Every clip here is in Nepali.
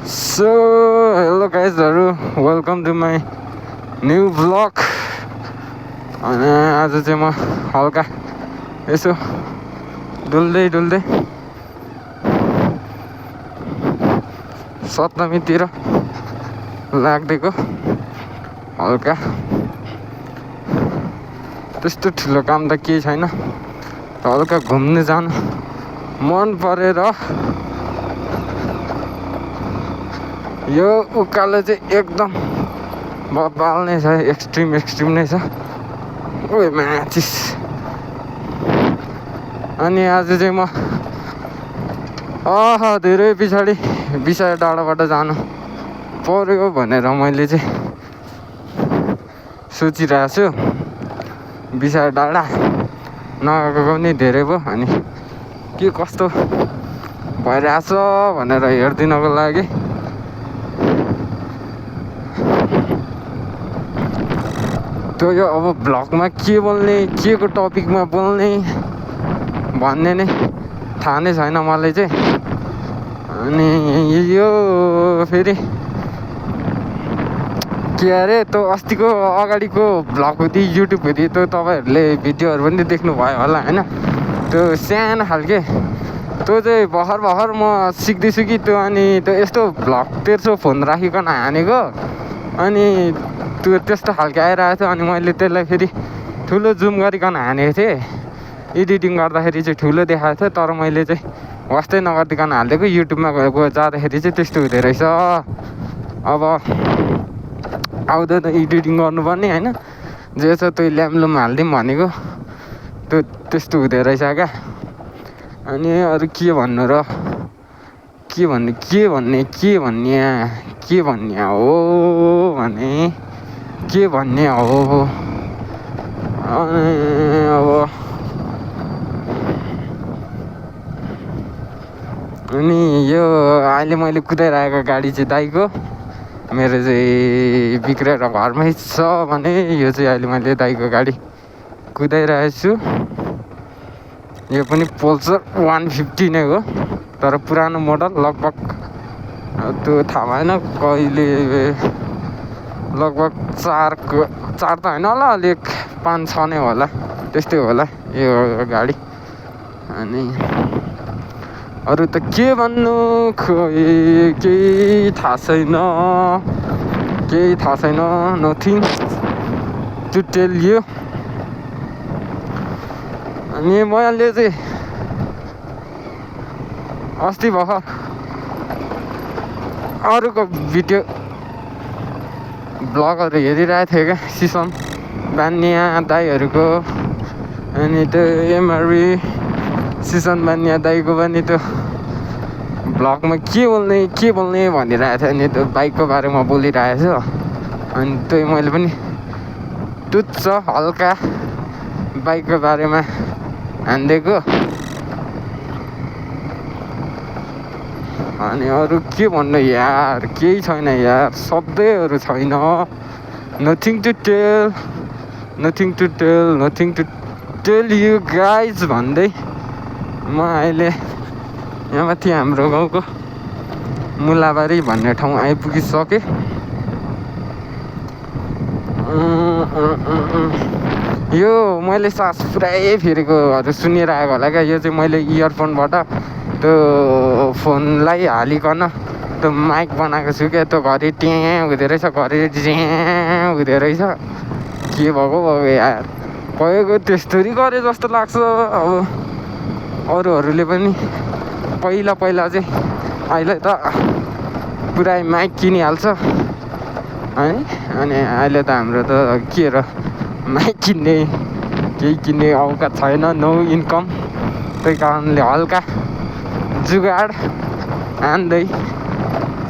So hello guysहरु, welcome to my new vlog. अनि आज चाहिँ म हल्का यसो डुल्दै डुल्दै सप्तमीतिर लाग्देको। हल्का त्यस्तो ठुलो काम त केही छैन, हल्का घुम्न जान मन परेर यो उकालो चाहिँ एकदम बबाल नै छ, एक्सट्रिम नै छ। ओए माचिस। अनि आज चाहिँ म धेरै पछाडि विषय डाँडाबाट जानु पर्यो भनेर मैले चाहिँ सोचिरहेको छु। विषय डाँडा नगएको पनि धेरै भयो। अनि के कस्तो भइरहेछ भनेर हेरिदिनको लागि त्यो यो अब भ्लगमा के बोल्ने, के को टपिकमा बोल्ने भन्ने नै थाहा नै छैन मलाई चाहिँ। अनि यो फेरि के अरे त्यो अस्तिको अगाडिको भ्लग हुँदै युट्युब हुँदै त्यो तपाईँहरूले भिडियोहरू पनि देख्नु भयो होला होइन। त्यो सानो खालके त्यो चाहिँ भर्खर म सिक्दैछु कि त्यो। अनि त्यो यस्तो भ्लग तेर्सो फोन राखिकन हानेको, अनि त्यो त्यस्तो खालके आइरहेको थियो। अनि मैले त्यसलाई फेरि ठुलो जुम गरिकन हानेको थिएँ। एडिटिङ गर्दाखेरि चाहिँ ठुलो देखाएको थियो, तर मैले चाहिँ वास्तै नगरिकन हालिदिएको। युट्युबमा गएको जाँदाखेरि चाहिँ त्यस्तो हुँदो रहेछ। अब आउँदैन एडिटिङ गर्नुपर्ने होइन, जे छ त्यो ल्यामलुम हालिदिउँ भनेको, त्यो त्यस्तो हुँदो रहेछ क्या। अनि अरू के भन्नु र, के भन्ने हो भने के भन्ने हो। अनि यो अहिले मैले कुदाइरहेको गाडी चाहिँ दाइको, मेरो चाहिँ बिग्रेर घरमै छ भने यो चाहिँ अहिले मैले दाइको गाडी कुदाइरहेको छु। यो पनि पल्सर 150 नै हो, तर पुरानो मोडल। लगभग त्यो थाहा भएन कहिले, लगभग 4 त होइन होला, अलिक 5-6 नै होला, त्यस्तै होला यो गाडी। अनि अरू त के भन्नु, खोइ केही थाहा छैन, नथिङ टु टेल यु। अनि मैले चाहिँ अस्ति भर्खर अरूको भिडियो भ्लगहरू हेरिरहेको थिएँ क्या, सिसन बानिया दाईहरूको। अनि त्यो एमआरबी सिसन बानिया दाईको पनि त्यो भ्लगमा के बोल्ने भनिरहेको थियो। अनि त्यो बाइकको बारेमा बोलिरहेको छु। अनि त्यही मैले पनि तुच्छ हल्का बाइकको बारेमा हानिदिएको। अनि अरू के भन्नु यार, केही छैन यार, शब्दहरू छैन। Nothing to tell you guys भन्दै म अहिले यहाँ माथि हाम्रो गाउँको मुलाबारी भन्ने ठाउँ आइपुगिसकेँ। यो मैले सास पुरै फेरेकोहरू सुनिरहेको होला क्या। यो चाहिँ मैले इयरफोनबाट त्यो फोनलाई हालिकन त्यो माइक बनाएको छु क्या। त्यो घरि ट्याँ हुँदो रहेछ, घरि ज्याँ हुँदो रहेछ। के भएको यार, भएको त्यस्तरी गरे जस्तो लाग्छ। अब अरूहरूले पनि पहिला चाहिँ, अहिले त पुरै माइक किनिहाल्छ है। अनि अहिले त हाम्रो त के र, माइक केही किन्ने औकात छैन, नो इन्कम। त्यही कारणले हल्का जुगाड हान्दै,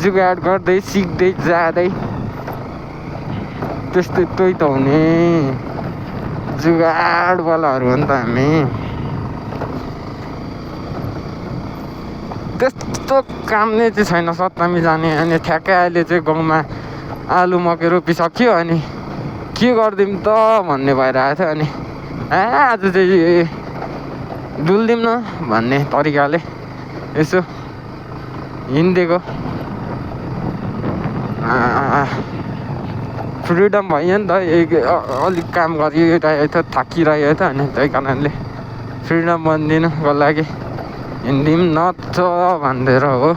जुगाड गर्दै, सिक्दै जाँदै, त्यही त हो नि, जुगाडवालाहरू हो नि त हामी। त्यस्तो काम नै चाहिँ छैन सप्तमी जाने। अनि ठ्याक्कै अहिले चाहिँ गाउँमा आलु मकै रोपिसक्यो। अनि के गरिदिउँ त भन्ने भइरहेको थियो। अनि आज चाहिँ डुल्दिउँ न भन्ने तरिकाले यसो हिँडिदिएको फ्रिडम भयो नि त अलिक काम गरिरहेको थियो थाकिरहेको थियो अनि त्यही कारणले फ्रिडम बनिदिनुको लागि हिँडिदिउँ न त भनेर हो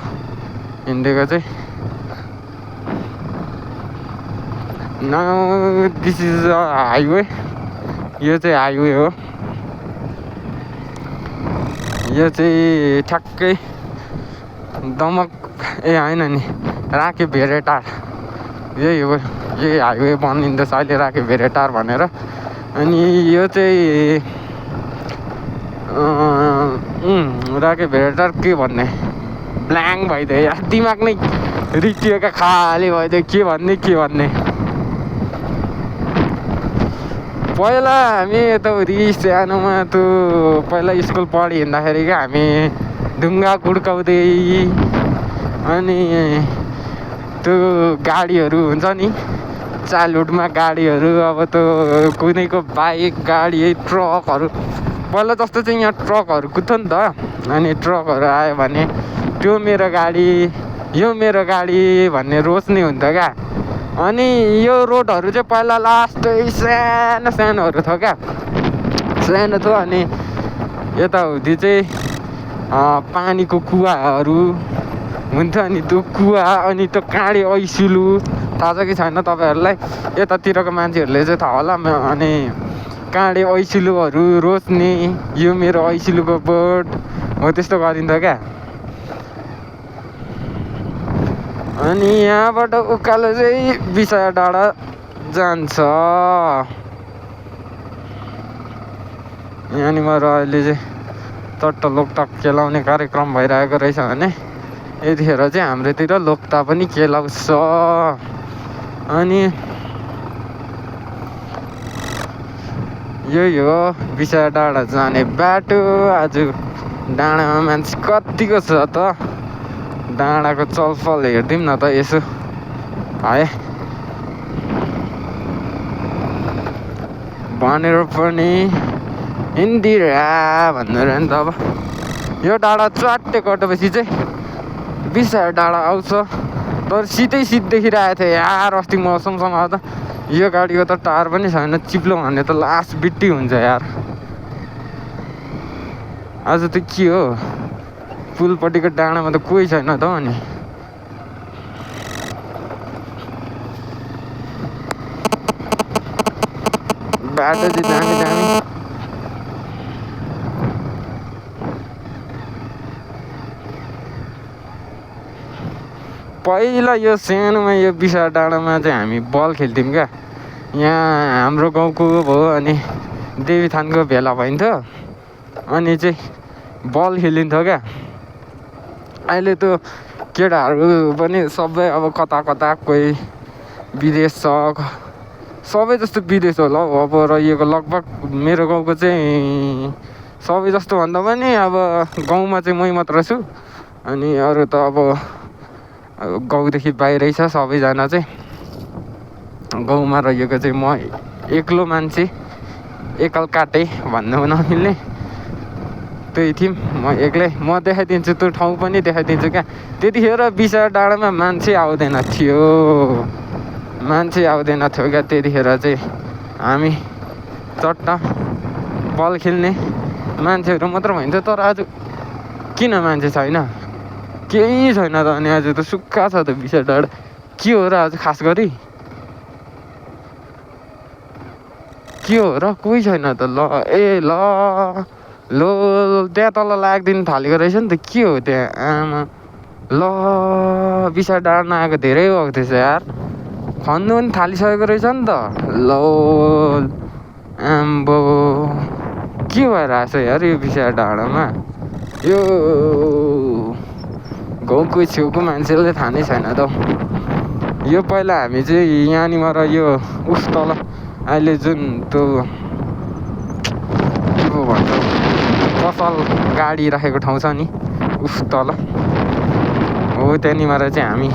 हिँडेको चाहिँ now this is a highway यो चाहिँ हाइवे हो यो चाहिँ ठ्याक्कै दमक होइन नि राके भेरेटार यही हो यही हाइवे बनिँदैछ अहिले राके भेरेटार भनेर अनि यो चाहिँ राके भेरेटार के भन्ने ब्ल्याङ्क भइदियो यार दिमाग नै रिकिएका खाली भइदियो के भन्ने पहिला हामी यताउति सानोमा त्यो पहिला स्कुल पढि हिँड्दाखेरि क्या हामी ढुङ्गा कुड्काउँदै अनि त्यो गाडीहरू हुन्छ नि चाइल्डहुडमा गाडीहरू अब त्यो कुनैको बाइक गाडी ट्रकहरू पहिला जस्तो चाहिँ यहाँ ट्रकहरू कुद्थ्यो नि त अनि ट्रकहरू आयो भने त्यो मेरो गाडी यो मेरो गाडी भन्ने रोज्ने हुन्थ्यो क्या अनि यो रोडहरू चाहिँ पहिला लास्टै सानोहरू थियो क्या सानो थियो अनि यताउति चाहिँ पानीको कुवाहरू हुन्थ्यो अनि त्यो कुवा अनि त्यो काँडे ऐसिलु थाहा छ कि छैन तपाईँहरूलाई यतातिरको मान्छेहरूले चाहिँ थाहा होला अनि काँडे ऐसिलुहरू रोज्ने यो मेरो ऐसिलुको बोट हो त्यस्तो गरिन्थ्यो क्या अनि यहाँबाट उकालो चाहिँ बिसाया डाँडा जान्छ यहाँनिर अहिले चाहिँ चट्ट लोकटाक केलाउने कार्यक्रम भइरहेको रहेछ भने यतिखेर चाहिँ हाम्रोतिर लोकता पनि केलाउँछ अनि यही हो बिसाया डाँडा जाने बाटो आज डाँडामा मान्छे कतिको छ त डाँडाको चलफल हेरिदिउँ न त यसो है भनेर पनि इन्दिरा भन्नु नि त अब यो डाँडा च्वाट्टे कटेपछि चाहिँ बिसाया डाँडा आउँछ तर सिधै देखिरहेको थियो यार अस्ति मौसमसँग त यो गाडीको त टायर पनि छैन चिप्लो भने त लास्ट बिट्टी हुन्छ यार आज त के हो पुलपट्टिको डाँडामा त कोही छैन त अनि बाटो चाहिँ दामी पहिला यो सानोमा यो बिसाया डाँडामा चाहिँ हामी बल खेल्थ्यौँ क्या यहाँ हाम्रो गाउँको भयो अनि देवीथानको भेला भइन्थ्यो अनि चाहिँ बल खेलिन्थ्यो क्या अहिले त केटाहरू पनि सबै अब कता कोही विदेश छ सबै जस्तो विदेश होला हौ अब रहिएको लगभग मेरो गाउँको चाहिँ सबै जस्तो भन्दा पनि अब गाउँमा चाहिँ मै मात्र छु अनि अरू त अब गाउँदेखि बाहिरै छ सबैजना चाहिँ गाउँमा रहेको चाहिँ म एक्लो मान्छे एकल काटे भन्नु नमिल्ने त्यही थियौँ म एक्लै म देखाइदिन्छु त्यो ठाउँ पनि देखाइदिन्छु क्या त्यतिखेर बिसाया डाँडामा मान्छे आउँदैन थियो क्या त्यतिखेर चाहिँ हामी चट्ट बल खेल्ने मान्छेहरू मात्र भइन्थ्यो तर आज किन मान्छे छैन केही छैन त अनि आज त सुक्खा छ त बिसाया डाँडा के हो र आज खास गरी के हो र कोही छैन त ल त्यहाँ तल लाग्दिनु थालेको रहेछ नि त के हो त्यहाँ आमा ल बिसाया डाँडा नआएको धेरै भएको थिएछ यार खन्नु पनि थालिसकेको रहेछ नि त ल आम्बो के भइरहेछ यार यो बिसाया डाँडामा यो गाउँको छेउको मान्छेले थाहा नै छैन त यो पहिला हामी चाहिँ यहाँनिर यो उस तल अहिले जुन त्यो के पो भन्छ पसल गाडी राखेको ठाउँ छ नि उस तल हो त्यहाँनिर चाहिँ हामी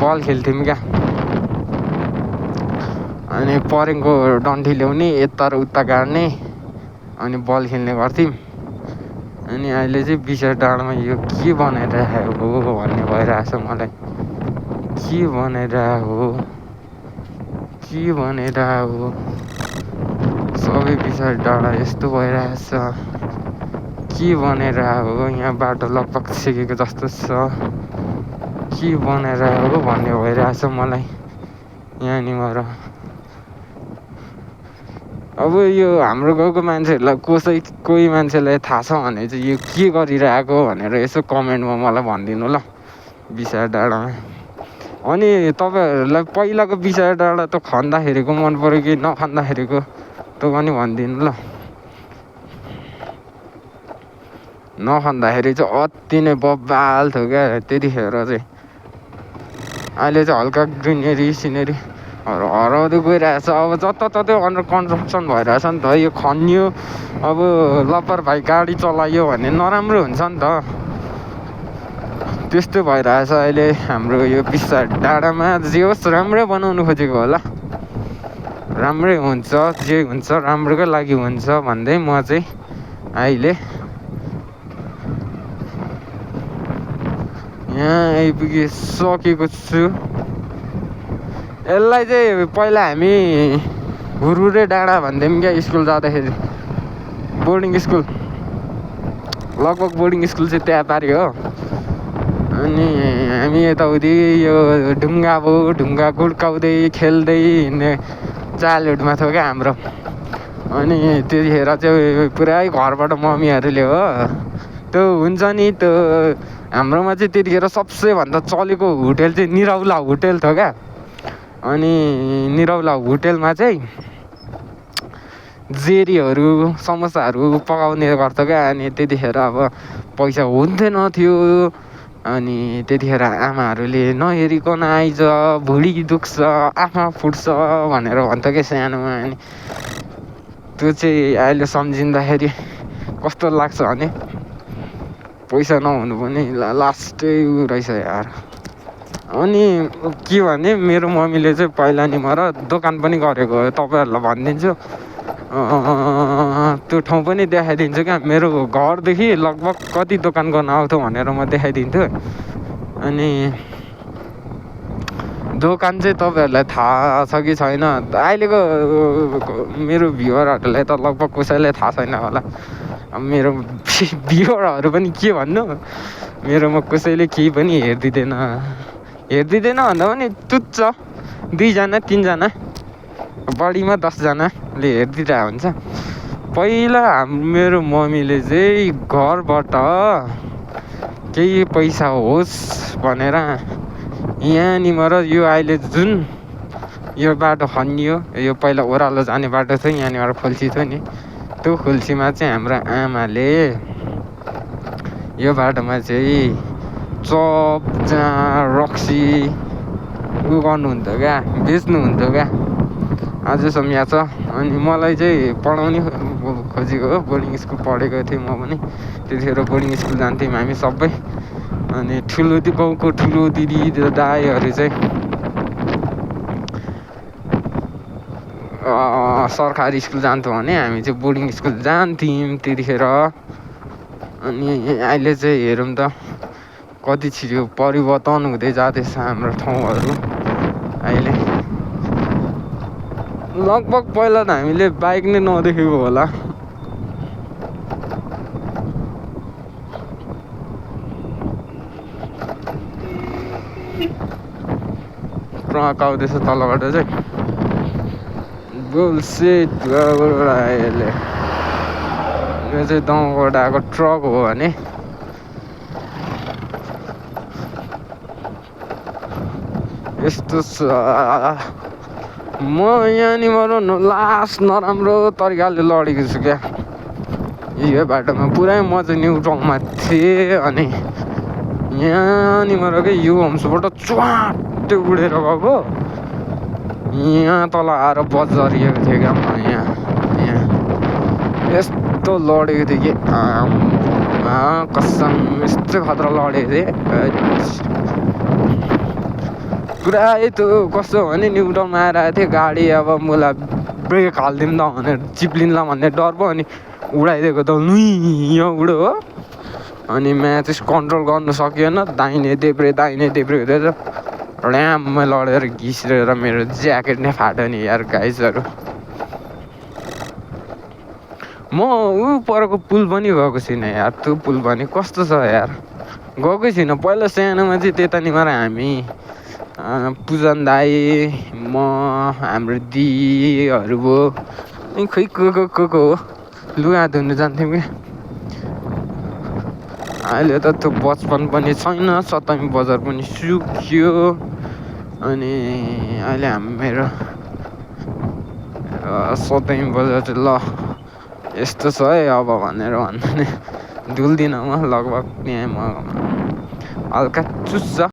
बल खेल्थ्यौँ क्या अनि परेङको डन्ठी ल्याउने यता र उता गाड्ने अनि बल खेल्ने गर्थ्यौँ अनि अहिले चाहिँ बिचरा डाँडामा यो के बनाइरहेको हो भन्ने भइरहेछ मलाई। के बनाइरहेको हो सबै बिचरा डाँडा यस्तो भइरहेछ। के बनाइरहेको हो यहाँ बाटो लगभग सिकेको जस्तो छ। के बनाइरहेको भन्ने भइरहेछ मलाई यहाँनिर। अब यो हाम्रो गाउँको मान्छेहरूलाई कोही मान्छेलाई थाहा छ भने चाहिँ यो के गरिरहेको भनेर यसो कमेन्टमा मलाई भनिदिनु ल बिचरा डाँडामा। अनि तपाईँहरूलाई पहिलाको बिचरा डाँडा त खन्दाखेरिको मन पऱ्यो कि नखन्दाखेरिको त्यो पनि भनिदिनु ल। नखन्दाखेरि चाहिँ अति नै बब्बाल थियो क्या त्यतिखेर चाहिँ। अहिले चाहिँ हल्का ग्रिनेरी सिनेरी हराउँदै गइरहेछ। अब जताततै अन्डर कन्स्ट्रक्सन भइरहेछ नि त। यो खनियो अब लापरवाही गाडी चलायो भने नराम्रो हुन्छ नि त। त्यस्तो भइरहेछ अहिले हाम्रो यो बिचरा डाँडामा। जे होस् राम्रै बनाउनु खोजेको होला, राम्रै हुन्छ, जे हुन्छ राम्रोकै लागि हुन्छ भन्दै म चाहिँ अहिले यहाँ आइपुगिसकेको छु। यसलाई चाहिँ पहिला हामी हुरुरे डाँडा भन्थ्यौँ क्या स्कुल जाँदाखेरि। बोर्डिङ स्कुल, लगभग बोर्डिङ स्कुल चाहिँ त्यहाँ पारि हो। अनि हामी यताउति यो ढुङ्गा गुड्काउँदै खेल्दै हिँड्ने चाइल्डहुडमा थियो क्या हाम्रो। अनि त्यतिखेर चाहिँ पुरै घरबाट मम्मीहरूले हो त्यो हुन्छ नि त्यो हाम्रोमा चाहिँ त्यतिखेर सबसे भन्दा चलेको होटेल चाहिँ निरौला होटेल थियो क्या। अनि निरौला होटेलमा चाहिँ जेरीहरू समोसाहरू पकाउने गर्थ्यो क्या। अनि त्यतिखेर अब पैसा हुन्थेन थियो। अनि त्यतिखेर आमाहरूले नहेरिकन आइज, भुँडी दुख्छ, आँखा फुट्छ भनेर भन्थ्यो क्या सानोमा। अनि त्यो चाहिँ अहिले सम्झिँदाखेरि कस्तो लाग्छ भने पैसा नहुनु पनि लास्टै उ रहेछ यार। अनि के भने मेरो मम्मीले चाहिँ पहिला नि मर दोकान पनि गरेको हो। तपाईँहरूलाई भनिदिन्छु, त्यो ठाउँ पनि देखाइदिन्छु क्या। मेरो घरदेखि लगभग कति दोकान गर्न आउँथ्यो भनेर म देखाइदिन्थेँ। अनि दोकान चाहिँ तपाईँहरूलाई थाहा छ कि छैन, अहिलेको मेरो भ्युवरहरूलाई त लगभग कसैलाई थाहा छैन होला। मेरो भ्युवरहरू पनि के भन्नु, मेरोमा कसैले केही पनि हेरिदिँदैन भन्दा पनि तुच्छ 2जना 3जना बढीमा 10जनाले हेरिदिरहेको हुन्छ। पहिला मेरो मम्मीले चाहिँ घरबाट केही पैसा होस् भनेर यहाँनिर यो अहिले जुन यो बाटो खनियो, यो पहिला ओह्रालो जाने बाटो थियो, यहाँनिर खोल्सी थियो नि, त्यो खोल्सीमा चाहिँ हाम्रो आमाले यो बाटोमा चाहिँ चप रक्सी उ गर्नुहुन्थ्यो क्या, बेच्नुहुन्थ्यो क्या। आजसम्म याद छ। अनि मलाई चाहिँ पढाउने खोजेको हो। बोर्डिङ स्कुल पढेको थिएँ म पनि। त्यतिखेर बोर्डिङ स्कुल जान्थ्यौँ हामी सबै। अनि गाउँको ठुलो दिदी दाइहरू चाहिँ सरकारी स्कुल जान्थ्यौँ भने हामी चाहिँ बोर्डिङ स्कुल जान्थ्यौँ त्यतिखेर। अनि अहिले चाहिँ हेरौँ त कति छिटो परिवर्तन हुँदै जाँदैछ हाम्रो ठाउँहरू। अहिले लगभग पहिला त हामीले बाइक नै नदेखेको होला। ट्रक आउँदैछ तलबाट चाहिँ बुलसिट अहिले। यो चाहिँ गाउँबाट आएको ट्रक हो भने यस्तो छ। म यहाँनिर लास्ट नराम्रो तरिकाले लडेको छु क्या यो बाटोमा। पुरै म चाहिँ न्युट्रलमा थिएँ। अनि यहाँनिर क्या यो होम्सबाट च्वाट्टै उडेर गएको, यहाँ तल आएर बजारिएको थियो क्या म। यहाँ यस्तो लडेको थिएँ कि कसम यस्तो खतरा लडेको थिएँ। पुरै त्यो कस्तो भने न्युट्रलमा आएर थिएँ गाडी। अब मलाई ब्रेक हालिदिउँ त भनेर चिप्लिन्ला भन्ने डर पो। अनि उडाइदिएको त लुई यहाँ उडो हो। अनि म्याच कन्ट्रोल गर्नु सकिएन, दाहिने देब्रे हुँदैछ, ड्याममा लडेर घिस्रेर मेरो ज्याकेट नै फाट्यो नि यार गाइजहरू। म परको पुल पनि गएको छुइनँ यार, त्यो पुल पनि कस्तो छ यार, गएकै छुइनँ। पहिला सानोमा चाहिँ त्यता निमार हामी पूजन दाई, म, हाम्रो दिदीहरू भयो, खै को हो लुगा धुनु जान्थ्यौँ कि। अहिले त त्यो बचपन पनि छैन, सतमी बजार पनि सुक्यो। अनि अहिले मेरो सतमी बजार चाहिँ ल यस्तो छ है अब भनेर भन्दा नि डुल्दिनँ म लगभग। त्यहाँ म हल्का चुस्छ।